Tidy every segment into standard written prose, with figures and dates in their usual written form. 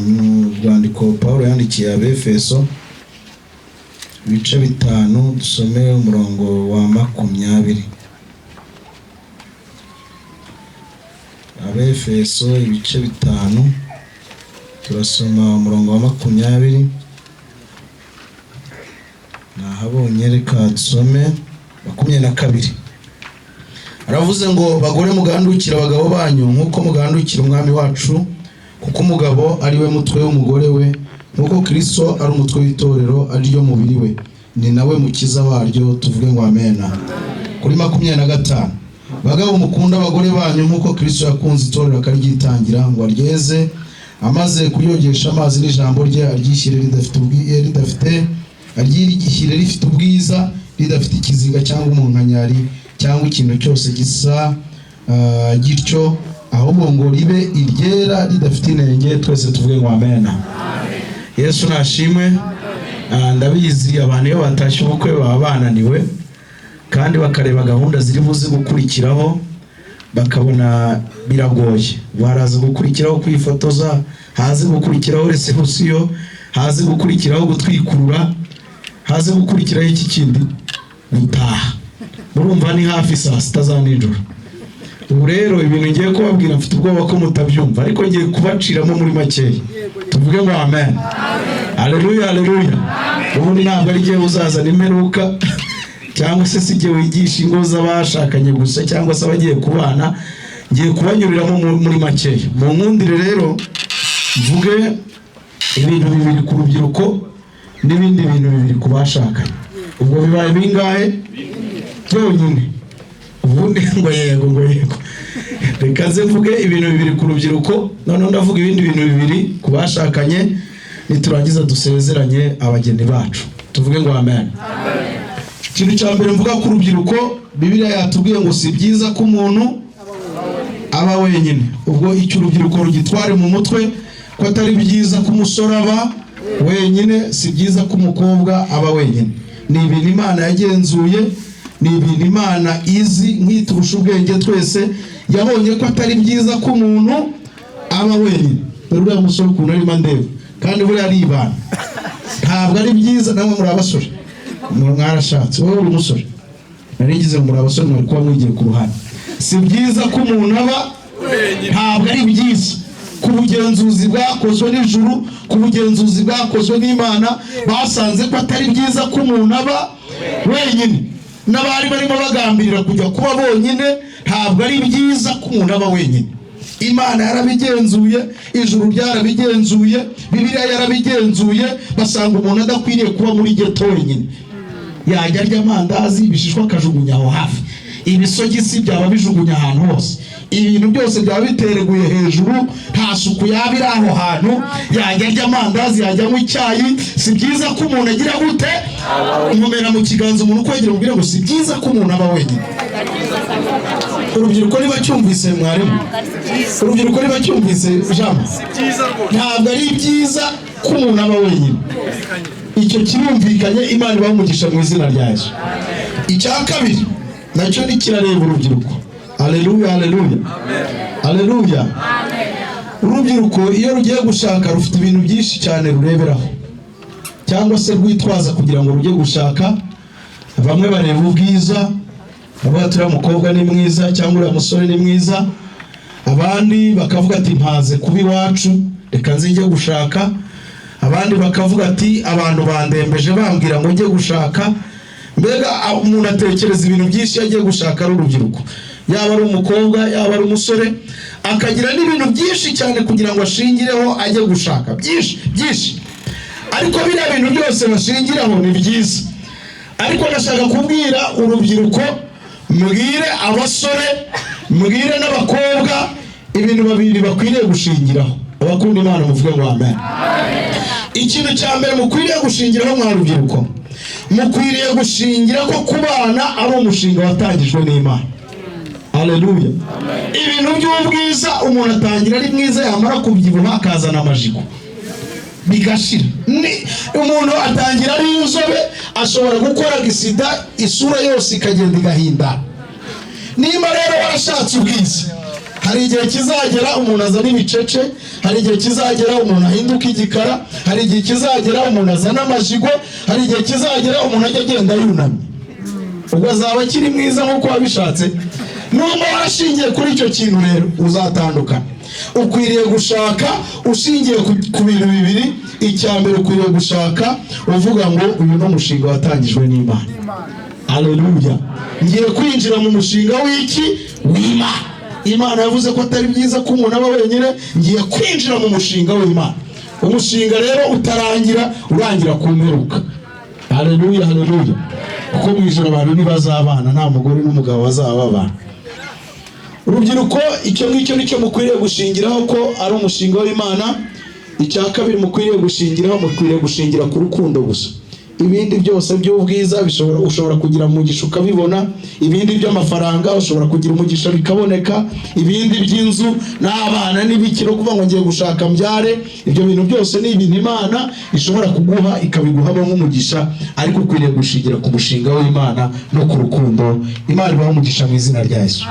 Mu rwandiko Paul yandikiye Abefeso, ibice 5, dusome umurongo wa 20. Abefeso ibice 5, turasoma umurongo wa 20. Nahabonye, reka dusome 22. Aravuze ngo: "Bagore, mugandukire abagabo banyu nk'uko mugandukira Umwami wacu, kuko umugabo ari we mutwe w'umugore we, nk'uko Kristo ari umutwe w'itorero, ari ryo mubiri we, ni nawe mukiza waryo." Tuvuge ngo amena. Kuri 25: "Bagabo, mukunda abagore banyu nk'uko Kristo yakunze itorero akaryitangira, ngo aryeze amaze kuryogesha amazi n'ijambo rye, aryishyire ridafite aryishyire rifite ubwiza, ridafite ikizinga cyangwa umunkanyari cyangwa ikintu cyose gisa gityo, ahubwo ngo ribe iryera ridafite inenge." Twese tuvuge ngo amena. Yesu nashimwe. Ndabizi abantu iyo batashye ubukwe baba bananiwe, kandi bakareba gahunda ziri buze gukurikiraho bakabona biragoye. Baraza gukurikiraho kwifotoza, haze gukurikiraho reception, haze gukurikiraho gutwikurura, haze gukurikiraho iki kindi, gutaha. Murumva ni hafi saa 6 za nijoro. Ubu rero ibintu ngiye kubabwira mfite ubwoba ko mutabyumva, ariko ngiye kubaciramo muri makeya. Tuvuge ngo amen. Aleluya, aleluya. Ubundi ntabwo ari igihe uzazana imperuka, cyangwa se si igihe wigisha ingo z'abashakanye gusa cyangwa se abagiye kubana. Ngiye kubanyuriramo muri makeya. Mu nkundire rero mvuge ibintu bibiri ku rubyiruko n'ibindi bintu bibiri ku bashakanye. Ubwo bibaye bingahe byonyine? Ubundi ngo yego, ngo yego. Reka nze mvuge ibintu bibiri ku rubyiruko, noneho ndavuga ibindi bintu bibiri ku bashakanye, niturangiza dusezeranye abageni bacu. Tuvuge ngo amen. Ikintu cya mbere mvuga ku rubyiruko, Bibiliya yatubwiye ngo si byiza ko umuntu aba wenyine. Ubwo icyo urubyiruko rugitware mu mutwe ko atari byiza ko umusore aba wenyine, si byiza ko umukobwa aba wenyine. Ni ibintu Imana yagenzuye, ni ibintu Imana izi nk'iturusha ubwenge twese. Yabonye ko atari byiza ko umuntu aba wenyine. Dore uriya musore ukuntu arimo andeba, kandi buriya aribana. Ntabwo ari byiza. Namwe muri abasore, mwarashatse. Wowe uri umusore, nari ngize ngo muri abasore, mwari kuba mwigiye ku ruhande. Si byiza ko umuntu aba, ntabwo ari byiza. Ku bugenzuzi bwakozwe n'ijuru, ku bugenzuzi bwakozwe n'Imana, basanze ko atari byiza ko umuntu aba wenyine. N'abari barimo bagambirira kujya kuba bonyine, ntabwo ari byiza ko umuntu aba wenyine. Imana yarabigenzuye, ijuru ryarabigenzuye, Bibiliya yarabigenzuye, basanga umuntu adakwiriye kuba muri ghetto wenyine. Yajya arya amandazi, ibishishwa akajugunya aho hafi, ibisogisi byaba bijugunya ahantu hose, ibintu byose byaba bitereguye hejuru, nta suku yaba iri aho hantu. Yajya arya amandazi, yajya anywa icyayi. Si byiza ko umuntu agira gute? Nkomera mu kiganza umuntu ukwegera, umubwire ngo si byiza ko umuntu aba wenyine. Urubyiruko niba cyumvise, mwarimu, urubyiruko niba cyumvise jambo, ntabwo ari byiza ko umuntu aba wenyine. Icyo kirumvikanye. Imana ibaha umugisha mu izina rya Yesu. Icya kabiri nacyo ni kirareba urubyiruko. Aleluya, aleluya, aleluya. Urubyiruko iyo rugiye gushaka rufite ibintu byinshi cyane rureberaho cyangwa se rwitwaza kugira ngo rujye gushaka. Bamwe bareba ubwiza, bavuga ati: "Uriya mukobwa ni mwiza" cyangwa "Uriya musore ni mwiza." Abandi bakavuga ati: "Mpaze kuba iwacu, reka nze njye gushaka." Abandi bakavuga ati: "Abantu bandembeje bambwira ngo njye gushaka." Mbega umuntu atekereza ibintu byinshi iyo agiye gushaka, ari urubyiruko, yaba ari umukobwa, yaba ari umusore, akagira n'ibintu byinshi cyane kugira ngo ashingireho ajye gushaka, byinshi byinshi. Ariko biriya bintu byose bashingiraho ni byiza, ariko ndashaka kubwira urubyiruko, mbwire abasore, mbwire n'abakobwa ibintu babiri bakwiriye gushingiraho. Abakunda Imana muvuge ngo amen. Ikintu cya mbere mukwiriye gushingiraho, mwa rubyiruko, mukwiriye gushingira ko kubana ari umushinga watangijwe n'Imana. Aleluya. Ibintu by'ubwiza, umuntu atangira ari mwiza, yamara kubyibuha akazana amajigo, bigashira. Ni umuntu atangira ari inzobe, ashobora gukora accident, isura yose ikagenda igahinda. Niba rero warashatse ubwiza, hari igihe kizagera umuntu azana ibicece. Hari igihe kizagera umuntu azana amajigo. Hari igihe kizagera umuntu Hari igihe kizagera umuntu ahinduka igikara. Hari igihe kizagera umuntu azana amajigo. Hari igihe kizagera umuntu ajya agenda yunamye. Ubwo azaba akiri mwiza nk'uko wabishatse? Nuba warashingiye kuri icyo kintu rero, uzatandukana. Ukwiriye gushaka ushingiye ku bintu bibiri. Icya mbere, ukwiriye gushaka uvuga ngo: "Uyu ni umushinga watangijwe n'Imana. Aleluya! Ngiye kwinjira mu mushinga w'iki? W'Imana. Imana yavuze ko atari byiza ko umuntu aba wenyine. Ngiye kwinjira mu mushinga w'Imana." Umushinga rero utarangira, urangira ku mperuka. Haleluya, haleluya! Kuko mu ijoro abantu ntibazabana, nta mugore n'umugabo bazaba babana. Urubyiruko, icyo ngicyo nicyo mukwiriye gushingiraho, ko ari umushinga w'Imana. Icya kabiri mukwiriye gushingiraho, mukwiriye gushingira ku rukundo gusa. Ibindi byose by'ubwiza bishobora, ushobora kugira umugisha ukabibona. Ibindi by'amafaranga, ushobora kugira umugisha bikaboneka. Ibindi by'inzu n'abana n'ibiki, no kuvuga ngo ngiye gushaka mbyare, ibyo bintu byose ni ibintu Imana ishobora kuguha, ikabiguhamo nk'umugisha. Ariko ukwiriye gushingira ku mushinga w'Imana no ku rukundo. Imana ibahe umugisha mu izina rya Yesu.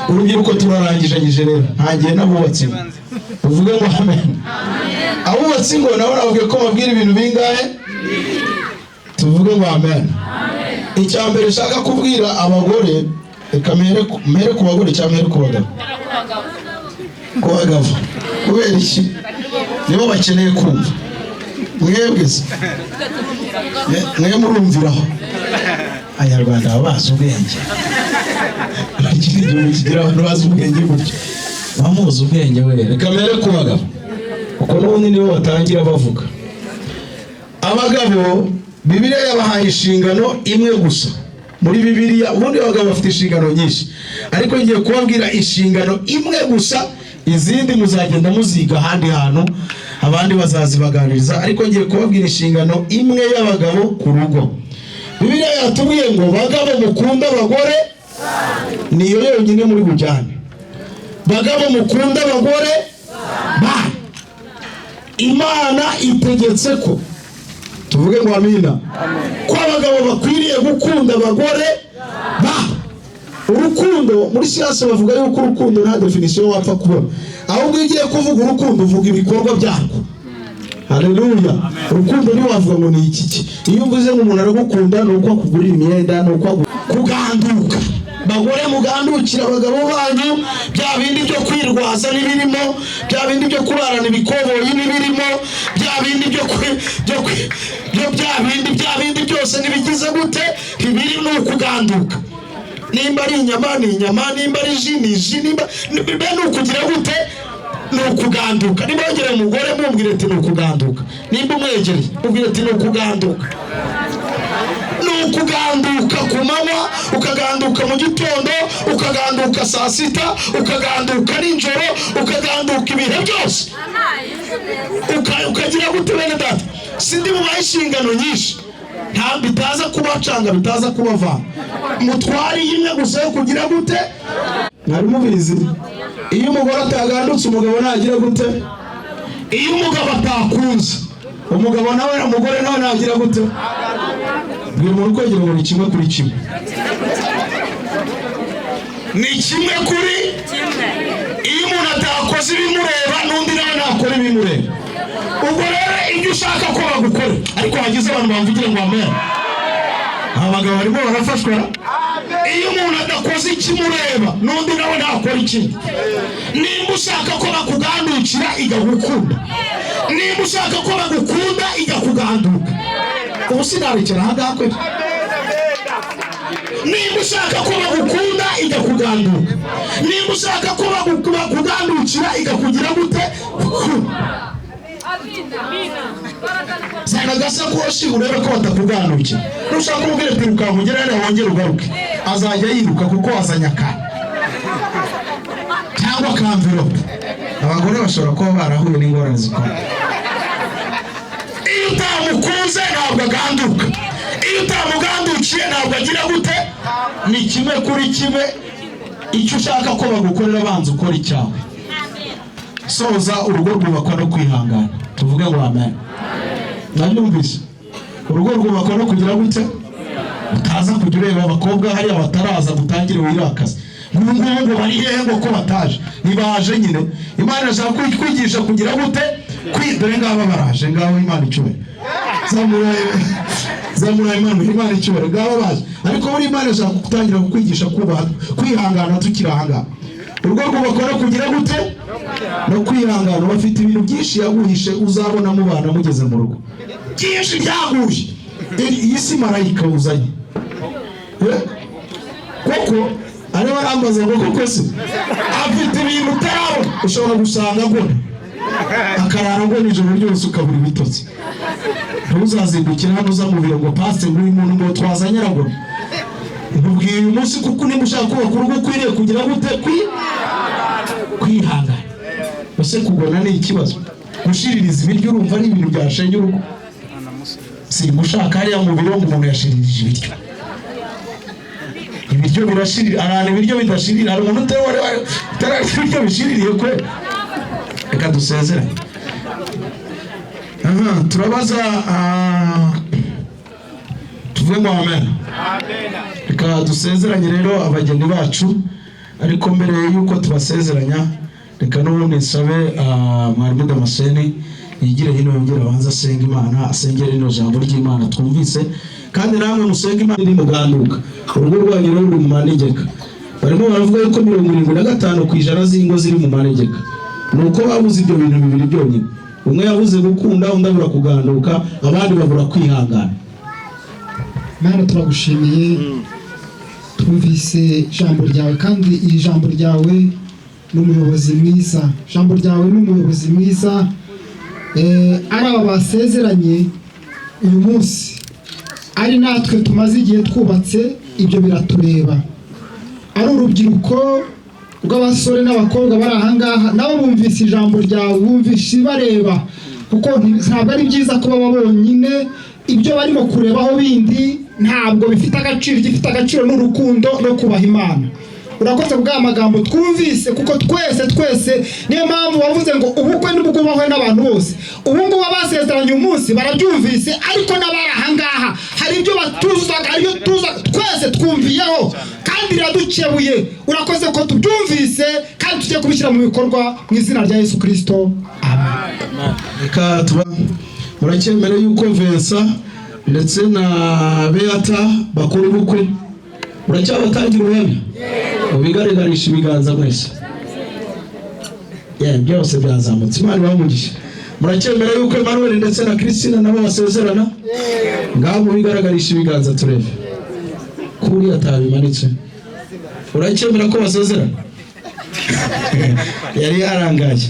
Urubyiruko, turarangijanyije rero, ntangiye n'abubatsi ingo. Uvuge ngo amen. Abubatsi ingo nabo navuge ko babwira ibintu bingahe? Tuvuge ngo amen. Icya mbere nshaka kubwira abagore, reka mpere ku bagore cyangwa mpere ku bagabo? Ku bagabo. Kubera iki? Nibo bakeneye kumva. Mwebwe se mwe murumviraho? Abanyarwanda baba bazi ubwenge. Iki ni igihugu kigira abantu bazi ubwenge gutyo, bamuzi ubwenge we. Reka mpere ku bagabo, kuko n'ubundi nibo batangira bavuga. Abagabo, Bibiliya yabahaye inshingano imwe gusa muri Bibiliya. Ubundi abagabo bafite inshingano nyinshi, ariko ngiye kubabwira inshingano imwe gusa. Izindi muzagenda muziga ahandi hantu, abandi bazazibaganiriza, ariko ngiye kubabwira inshingano imwe y'abagabo ku rugo. Bibiliya yatubwiye ngo: "Bagabo, mukunde abagore." Niyo yonyine muri bujyane. Bagabo, mukunde abagore banyu. Imana itegetse ko, tuvuge ngo amina, ko abagabo bakwiriye gukunda abagore babo. Urukundo, muri siyansi bavuga yuko urukundo nta définition wapfa kubona, ahubwo iyo ugiye kuvuga urukundo uvuga ibikorwa byarwo. Haleluya! Urukundo ntiwavuga ngo ni iki ki. Iyo uvuze ngo umuntu aragukunda, ni uko akugurira imyenda, ni uko kuganduka. Bagore, mugandukira abagabo banyu. Bya bindi byo kwirwaza n'ibirimo, bya bindi byo kurarana ibikoboyi n'ibirimo, bya bindi byo kwi byo kwi byo bya bindi byose ntibigize gute? Ntibiri. Ni ukuganduka. Nimba ari inyama ni inyama, nimba ari jus ni jus, nimba mbe ni ukugira gute? Ni ukuganduka. Nimba wegereye umugore, mubwire ati: "Ni ukuganduka." Nimba umwegereye, mubwire ati: "Ni ukuganduka." Ni ukuganduka ku manywa, ukaganduka mu gitondo, ukaganduka saa sita, ukaganduka nijoro, ukaganduka ibihe byose. Ukagira gute? Bene data, sindi bubahe inshingano nyinshi, nta bitaza kubacanga, bitaza kubavanga. Mutware imwe gusa yo kugira gute? Mwari mubizi? Iyo umugore atagandutse, umugabo nagira gute? Iyo umugabo atakunze, umugabo nawe, umugore nawe nagira gute? Bwira umuntu ukwegereye ngo ni kimwe kuri kimwe, ni kimwe kuri. Iyo umuntu atakoze ibimureba, n'undi nawe ntakora ibimureba. Ubwo rero ibyo ushaka ko bagukora, ariko hagize abantu bamvugira ngo amen. Aba bagabo barimo barafashwa. Iyo umuntu adakoze ikimureba, n'undi nawe ntakora ikindi. Nimba ushaka ko bakugandukira, igagukunda. Nimba ushaka ko bagukunda, igakuganduka. Ubu sinarekera aha ngaha kweli? Nimba ushaka ko bagukunda, igakuganduka. Nimba ushaka ko bakugandukira, igakugira gute? Zana agasakoshi urebe ko batakugandukira. Nushaka umubwire ati: "Irukanka ugere hariya wongere ugaruke." Azajya yiruka kuko wazanye akantu cyangwa akamvirope. Abagore bashobora kuba barahuye n'ingorane zikomeye. Iyo utamukunze ntabwo aganduka, iyo utamugandukiye ntabwo agira gute? Ni kimwe kuri kimwe. Icyo ushaka ko bagukorera, banza ukora icyawe. Soza, urugo rwubakwa no kwihangana. Tuvuge ngo amen. Nabyumvise, urugo rwubakwa no kugira gute? Utaza kujya ureba abakobwa hariya bataraza, gutangire wirakaza. Ubu ngubu ngo bari hehe, ngo ko bataje? Ntibaje nyine. Imana irashaka kwigisha kugira gute? Dore ngaba baraje ngaho. Imana icyubahiro. Zamura, zamura. Imana icyubahiro. Ngaba baje. Ariko buri Imana irashaka gutangira kukwigisha kubaha, kwihangana tukiri ahangaha. Urugo rwubakwa no kugira gute? No kwihangana. Bafite ibintu byinshi yaguhishe, uzabona mubana mugeze mu rugo, byinshi byaguye. Iyi si marayika uzanye. Koko arimo arambaza ngo koko se afite ibintu utarabona? Ushobora gusanga agona, akarara agona ijoro ryose, ukabura ibitotsi. Ntuzazindukire hano uza mu biro ngo: "Pasite, ngo uyu muntu ngo twazanye aragona." Nkubwiye uyu munsi kuko niba ushaka kubaka urugo ukwiriye kugira gute? Kwihangana. Ese kugona ni ikibazo? Gushiririza ibiryo, urumva ari ibintu byashenya urugo? Singushaka hariya mu biro ngo umuntu yashiririje ibiryo. Ibiryo birashirira? Ahantu ibiryo bidashirira, hari umuntu utararya ibiryo bishiririye kwe? Reka dusezeranye. Aha turabaza, tuvuge ngo amen. Reka dusezeranye rero abageni bacu. Ariko mbere y'uko tubasezeranya, reka n'ubundi nsabe mwarimu Damascene yigire hino, yongere abanze asenga Imana, asengere rino jambo ry'Imana twumvise, kandi namwe musenge Imana iri muganduka. Urugo rwanyu rero ruri mu manegeka. Barimo baravuga yuko 75% z'ingo ziri mu manegeka ni uko babuze ibyo bintu bibiri byonyine. Umwe yabuze gukunda, undi abura kuganduka, abandi babura kwihangana. Mana, turagushimiye. Twumvise ijambo ryawe, kandi iri jambo ryawe ni umuyobozi mwiza. Ijambo ryawe ni umuyobozi mwiza. Ari aba basezeranye uyu munsi, ari natwe tumaze igihe twubatse, ibyo biratureba. Ari urubyiruko rw'abasore n'abakobwa bari aha ngaha, nabo bumvise ijambo ryawe, bumvise bareba, kuko ntabwo ari byiza kuba bonyine. Ibyo barimo kurebaho bindi ntabwo bifite agaciro. Igifite agaciro ni urukundo no kubaha Imana. Urakoze bw'aya magambo twumvise, kuko twese twese, niyo mpamvu wavuze ngo ubukwe ntibwubahwe n'abantu bose. Ubu ngubu abasezeranye uyu munsi barabyumvise, ariko n'abari aha ngaha hari ibyo batuzaga, hari ibyo tuza twese twumviyeho, kandi biradukebuye. Urakoze ko tubyumvise kandi tugiye kubishyira mu bikorwa, mu izina rya Yesu Kirisito, amen. Reka tuba muracyemere yuko Vincent ndetse na Beata bakora ubukwe? Muracyabatangira ubuhamya? Mubigaragarisha ibiganza mwese. Yeah, byose byazamutse. Imana ibahe umugisha. Muracyemera yuko Emmanuel ndetse na Christina nabo basezerana? Ngaho mubigaragarisha ibiganza turebe kuriya atabimanitse. Uracyemera ko basezerana? Yari yarangaye.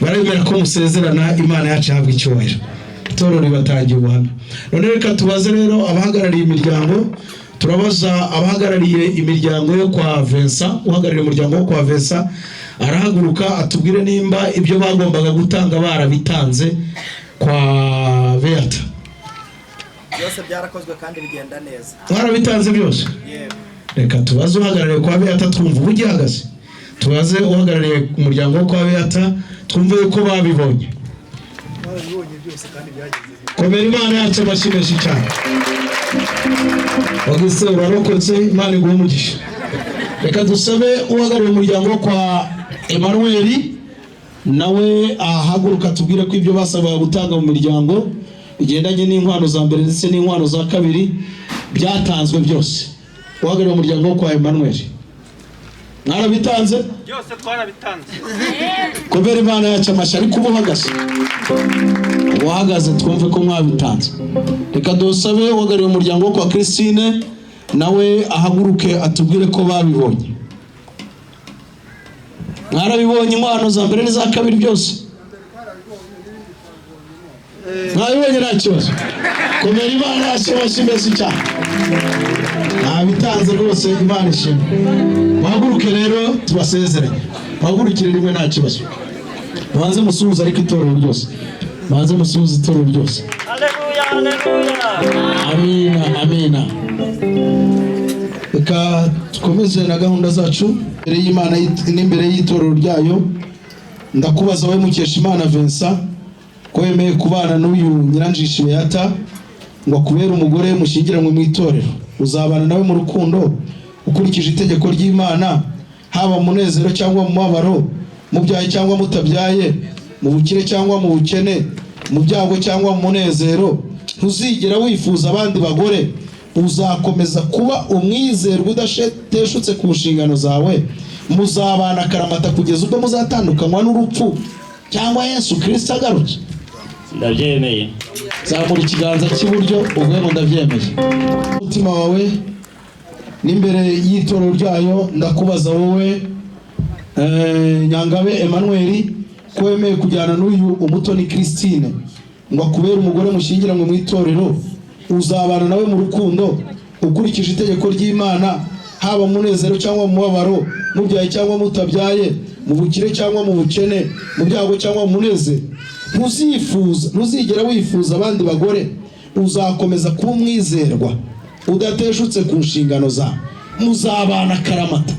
Baremera ko musezerana. Imana yacu ihabwa icyubahiro. Itorero ribatangiye ubuhamya. None reka tubaze rero abahagarariye imiryango. Turabaza abahagarariye imiryango yo kwa Vincent. Uhagarariye umuryango wo kwa Vincent arahaguruka atubwire nimba ibyo bagombaga gutanga barabitanze kwa Beata. Byose byarakozwe kandi bigenda neza. Mwarabitanze byose? Yego. Reka tubaze uhagarariye kwa Beata, twumva uburyo ihagaze. Tubaze uhagarariye umuryango wo kwa Beata, twumve yuko babibonye. Barabibonye byose kandi byagenze neza. Komera Imana yacu amashyi menshi cyane. Augustin, urarokotse. Imana iguhe umugisha. Reka dusabe uhagarariye umuryango wo kwa Emmanuel nawe ahaguruka tubwire ko ibyo basabwaga gutanga mu miryango bigendanye n'inkwano za mbere ndetse n'inkwano za kabiri byatanzwe byose. Uhagarariye umuryango wo kwa Emmanuel, mwarabitanze? Byose twarabitanze. Kubera Imana yacu amashyi. Ariko uba uhagaze, uhagaze, twumve ko mwabitanze. Reka dusabe uhagarariye umuryango wo kwa Christine nawe ahaguruke atubwire ko babibonye. Mwarabibonye, inkwano za mbere n'iza kabiri byose mwabibonye, nta kibazo? Komera Imana yacu amashyi menshi cyane. Ntabitanze rwose, Imana ishimwe. Muhaguruke rero tubasezeranye. Muhagurukire rimwe, nta kibazo. Mubanze musuhuze ariko itorero ryose, mubanze musuhuze itorero ryose. Haleluya, haleluya. Amina, amina. Reka dukomeze na gahunda zacu. Imbere y'Imana n'imbere y'itorero ryayo, ndakubaza wowe Mukeshimana Vincent, ko wemeye kubana n'uyu Nyiranjishi Beata ngo akubere umugore mushyingiranywe mu itorero, uzabana nawe mu rukundo ukurikije itegeko ry'Imana hamwe n'amategeko y'itorero? Haba mu munezero cyangwa mu mubabaro, mubyaye cyangwa mutabyaye, mu bukire cyangwa mu bukene, mu byago cyangwa mu munezero, ntuzigera wifuza abandi bagore. Uzakomeza kuba umwizerwa udateshutse ku nshingano zawe. Muzabana akaramata kugeza ubwo muzatandukanywa n'urupfu cyangwa Yesu Kirisito agarutse. Ndabyemeye. Zamura ikiganza cy'iburyo uvuge ngo ndabyemeye. Umutima wawe n'imbere y'itorero ryayo, ndakubaza wowe Nyangabe Emmanuel, ko wemeye kujyana n'uyu Umutoni Christine ngo akubere umugore mushyingiranywe mu itorero, uzabana nawe mu rukundo ukurikije itegeko ry'Imana, haba mu munezero cyangwa mu mubabaro, mubyaye cyangwa mutabyaye, mu bukire cyangwa mu bukene, mu byago cyangwa mu munezero, ntuzifuza, ntuzigera wifuza abandi bagore, uzakomeza kuba umwizerwa udateshutse ku nshingano zawe, muzabana akaramata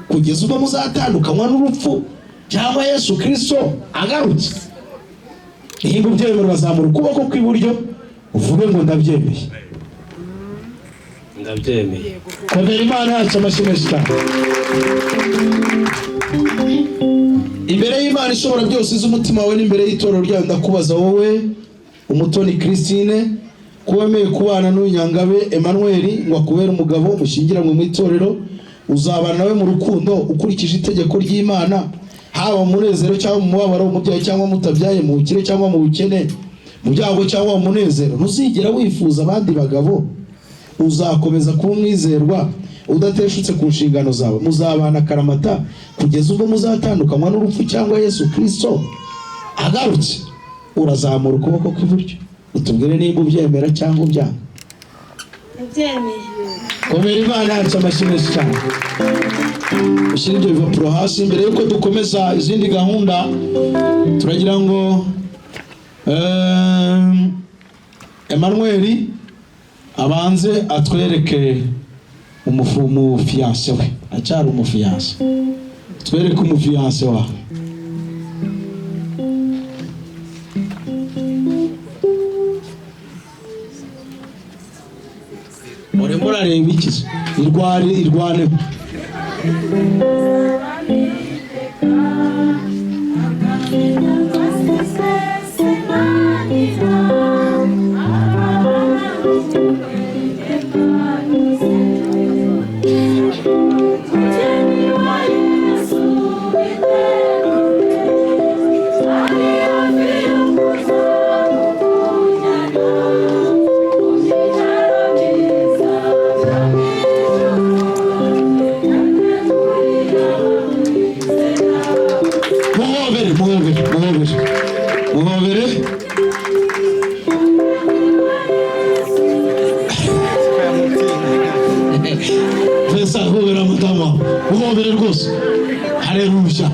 kugeza ubwo muzatandukanywa n'urupfu cyangwa Yesu Kirisito agarutse? Niba ubyemera, bazamura ukuboko kw'iburyo uvuge ngo ndabyemeye. Ndabyemeye. Komera Imana yacu amashyi menshi cyane. Imbere y'Imana ishobora byose z'umutima wawe n'imbere y'itorero ryayo, ndakubaza wowe Umutoni Christine, ko wemeye kubana n'uyu Nyangabe Emmanuel ngo akubere umugabo mushyingiranywe mu itorero, uzabana nawe mu rukundo ukurikije itegeko ry'Imana, haba mu munezero cyangwa mu mubabaro, mubyaye cyangwa mutabyaye, mu bukire cyangwa mu bukene, mu byago cyangwa mu munezero, ntuzigera wifuza abandi bagabo, uzakomeza kuba umwizerwa udateshutse ku nshingano zawe, muzabana akaramata kugeza ubwo muzatandukanywa n'urupfu cyangwa Yesu Kirisito agarutse? Urazamura ukuboko kw'iburyo utubwire niba ubyemera cyangwa ubyanga. Ndabyemeye. Komera Imana yacu amashyi menshi cyane. Ushyire ibyo bipapuro hasi. Mbere y'uko dukomeza izindi gahunda, turagira ngo Emmanuel abanze atwereke umufiancé we. Acyari umufiancé, twereke umufiancé wawe. Urimo urareba iki se? Irware, irwaneho. Muhobere, muhobere, muhobere, muhobere. Vincent, hobera madamu wawe, muhobere rwose. Hareruya,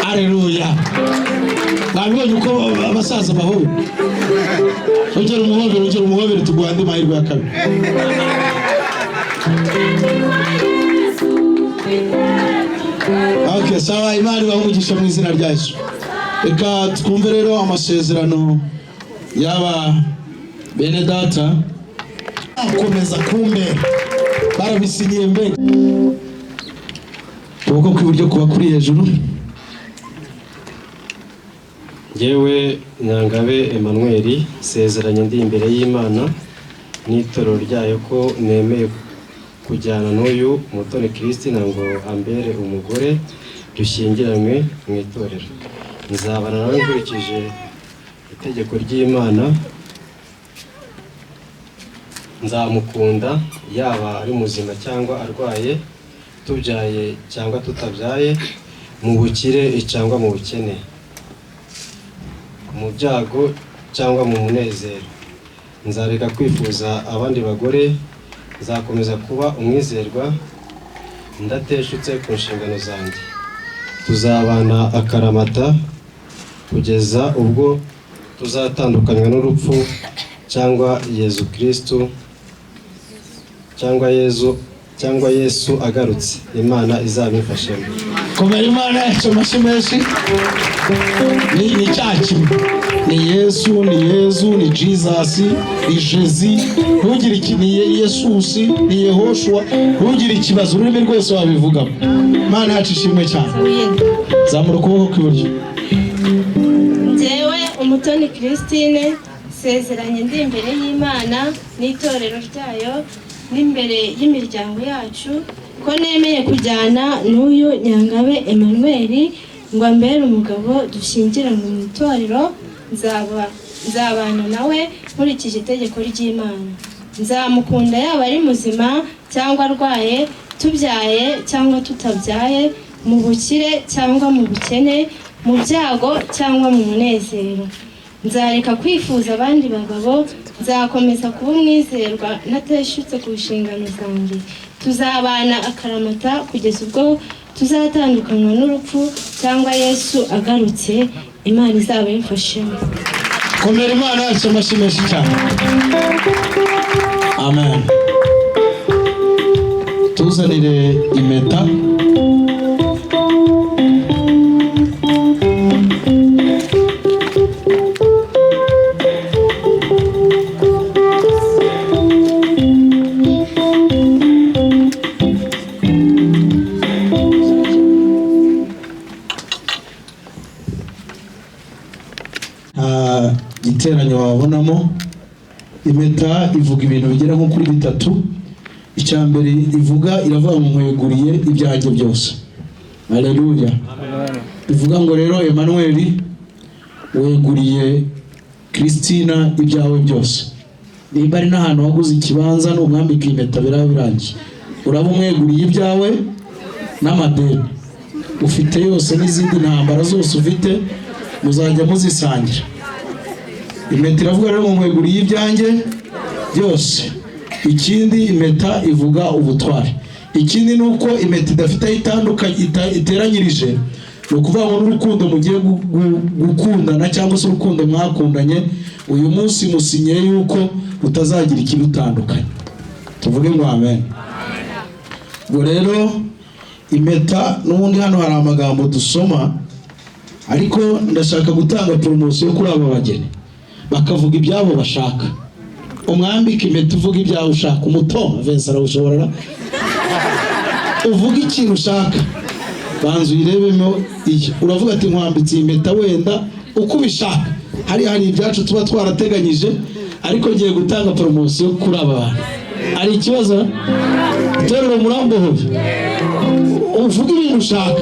hareruya! Mwabibonye uko abasaza bahobera? Ongera umuhobere, ongera umuhobere, tuguha andi mahirwe ya kabiri. Okay, sawa. Imana ibahe umugisha mu izina rya Yesu. Reka twumve rero amasezerano y'aba bene data. Akomeza kumbera, barabisinyiye mbega. Ukuboko kw'iburyo kuba kuri hejuru. Ngewe Nyangabe Emmanuel, nsezeranye ndi imbere y'Imana n'itorero ryayo ko nemeye kujyana n'uyu Mutoni Christine ngo ambere umugore dushyingiranywe mu itorero. Nzabana nawe nkurikije itegeko ry'Imana. Nzamukunda yaba ari muzima cyangwa arwaye, tubyaye cyangwa tutabyaye, mu bukire cyangwa mu bukene, mu byago cyangwa mu munezero. Nzareka kwifuza abandi bagore. Nzakomeza kuba umwizerwa ndateshutse ku nshingano zanjye. Tuzabana akaramata kugeza ubwo tuzatandukanywa n'urupfu cyangwa Yezu Kirisitu cyangwa Yezu cyangwa Yesu agarutse. Imana izabimfashemo. Komera Imana yacu amashyi menshi. Ni cya kimwe ni Yesu. Yesu, ni Yezu, ni Jesus, ni Jezi, ntugire iki, ni Yesusi, ni Yehoshua, ntugire ikibazo, ururimi rwose wabivugamo. Imana yacu ishimwe cyane. Zamura ukuboko kw'iburyo. Njyewe Umutoni Christine, nsezeranye ndi imbere y'Imana n'itorero ryayo n'imbere y'imiryango yacu ko nemeye kujyana n'uyu Nyangabe Emmanuel ngo ambere umugabo dushyingiranwe mu itorero. Nzabana nawe nkurikije itegeko ry'Imana. Nzamukunda yaba ari muzima cyangwa arwaye, tubyaye cyangwa tutabyaye, mu bukire cyangwa mu bukene, mu byago cyangwa mu munezero. Nzareka kwifuza abandi bagabo, nzakomeza kuba umwizerwa ntateshutse ku nshingano zanjye. Tuzabana akaramata kugeza ubwo tuzatandukanywa n'urupfu cyangwa Yesu agarutse. Imana izaba imfashemo. Komera Imana yacu amashyi menshi cyane. Amen. Tuzanire impeta. Nta giteranyo wabonamo. Impeta ivuga ibintu bigera nko kuri bitatu. Icya mbere ivuga, iravuga ngo nkweguriye ibyanjye byose. Aleluya. Bivuga ngo rero Emmanuel, weguriye Christina ibyawe byose. Nimba ari n'ahantu waguze ikibanza, n'umwambika impeta biraba birangiye, uraba umweguriye ibyawe n'amadeni ufite yose n'izindi ntambara zose ufite, muzajya muzisangira. Impeta iravuga rero ngo nkweguriye ibyanjye byose. Ikindi, impeta ivuga ubutwari. Ikindi ni uko impeta idafite aho itandukanye iteranyirije, ni ukuvuga ngo n'urukundo mugiye gukundana cyangwa se urukundo mwakundanye uyu munsi, musinye yuko rutazagira ikibitandukanye. Tuvuge ngo amen. Ubwo rero impeta, n'ubundi hano hari amagambo dusoma, ariko ndashaka gutanga poromosiyo kuri aba bageni, bakavuga ibyabo bashaka. Umwambike impeta, uvuga ibyawe ushaka. Umutoma Vincent arawushobora. Uvuga ikintu ushaka, banza uyirebemo iyi. Uravuga ati nkwambitse iyi mpeta wenda uko ubishaka. Hari ibyacu tuba twarateganyije, ariko ngiye gutanga poromosiyo kuri aba bantu. Hari ikibazo? Itorero, murambohoye. Uvuga ibintu ushaka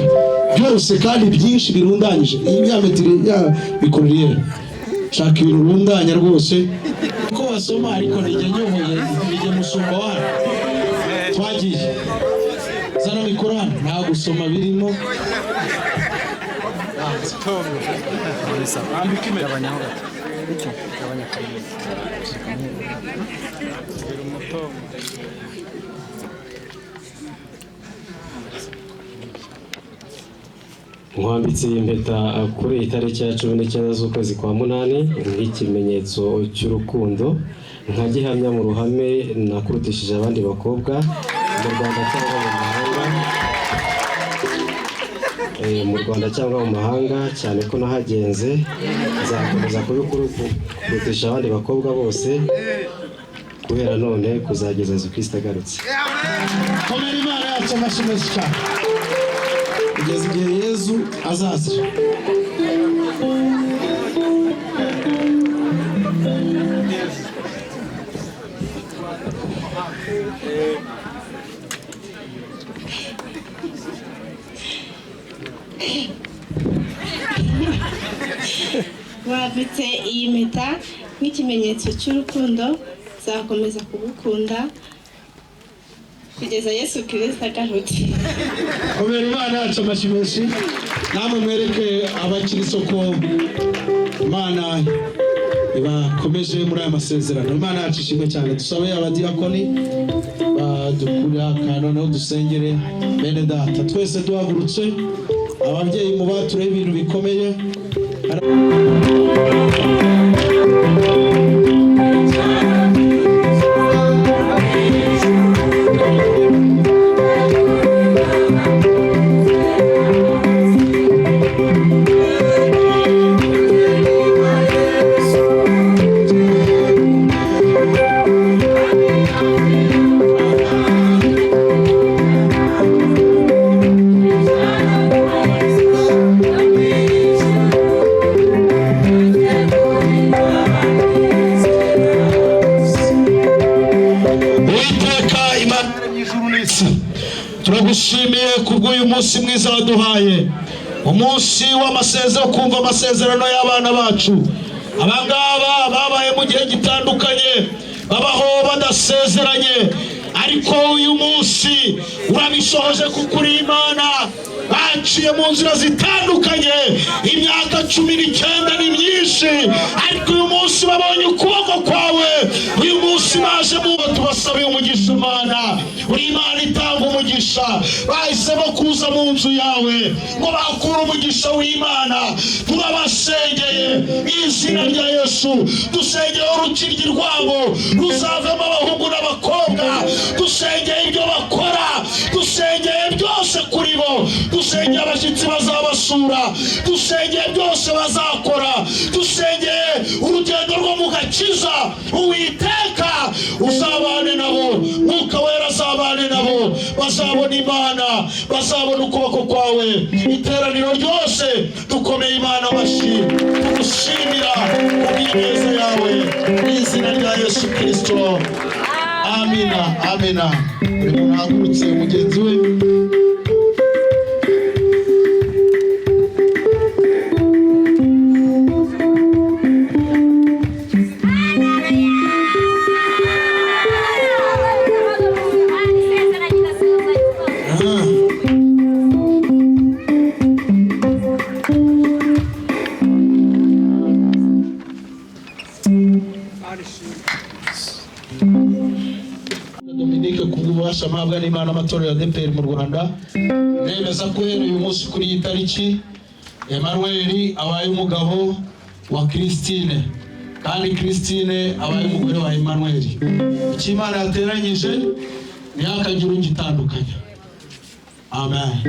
byose kandi byinshi birundanyije. Iyi ya metero ya mikorere, shaka ibintu urundanya rwose ko basoma, ariko nijye nyoboye, nijye mushumba wanyu. Twagiye, zana mikoro hano, nta gusoma birimo. Nkwambitse iyi mpeta kuri iyi tariki ya 19 z'ukwezi kwa 8 nk'ikimenyetso cy'urukundo, nka gihamya mu ruhame nakurutishije abandi bakobwa mu Rwanda cyangwa mu mahanga. Mu Rwanda cyangwa mu mahanga, cyane ko nahagenze, nzakomeza kubikurutisha abandi bakobwa bose guhera none kuzageza Yesu Kristo agarutse. Komera Imana yacu amashyi menshi cyane. Kugeza igihe Yezu azazira. Wambitse iyi mpeta nk'ikimenyetso cy'urukundo. Nzakomeza kugukunda kugeza Yesu Kirisito agarutse. Komera Imana yacu amashyi menshi. Namwe mwereke abakiristo ko Imana ibakomeje muri aya masezerano. Imana yacu ishimwe cyane. Dusabe abadiyakoni badukurira akantu, noneho dusengere bene data twese duhagurutse. Ababyeyi mubatureho ibintu bikomeye. Turagushimiye kubw'uyu munsi mwiza waduhaye, umunsi w'amasezerano, kumva amasezerano y'abana bacu. Abangaba babaye mu gihe gitandukanye, babaho badasezeranye, ariko uyu munsi urabisohoje kuko uri Imana. Baciye mu nzira zitandukanye, imyaka 19 ni myinshi, ariko uyu munsi babonye ukuboko kwawe. Uyu munsi baje mu tubasabiye umugisha. Imana, uri Imana itanga umugisha. Bahisemo kuza mu nzu yawe ngo bakure umugisha w'Imana. Turabasengeye mu izina rya Yesu. Dusengeye urukiryi rwabo ruzavemo abahungu n'abakobwa. Dusengeye ibyo bakora, dusengeye byose kuri bo, dusengeye abashyitsi bazabasura, dusengeye byose bazakora, dusengeye urugendo rwo mu gakiza. Uwiteka, uzabane nabo, Mwuka Wera azabane nabo, bazabona Imana, bazabona ukuboko kwawe. Iteraniro ryose dukomeye Imana amashyi, tugushimira kubw'ineza yawe, mu izina rya Yesu Kirisito. Amina, amina. Buri muntu ahagurutse mugenzi we. Dominique, kubw'ububasha mpabwa n'Imana, amatorero ya ADEPR mu Rwanda, nemeza ko uhereye uyu munsi kuri iyi tariki, Emmanuel abaye umugabo wa Christine, kandi Christine abaye umugore wa Emmanuel. Icyo Imana yateranyije ntihakagire ugitandukanya. Amen.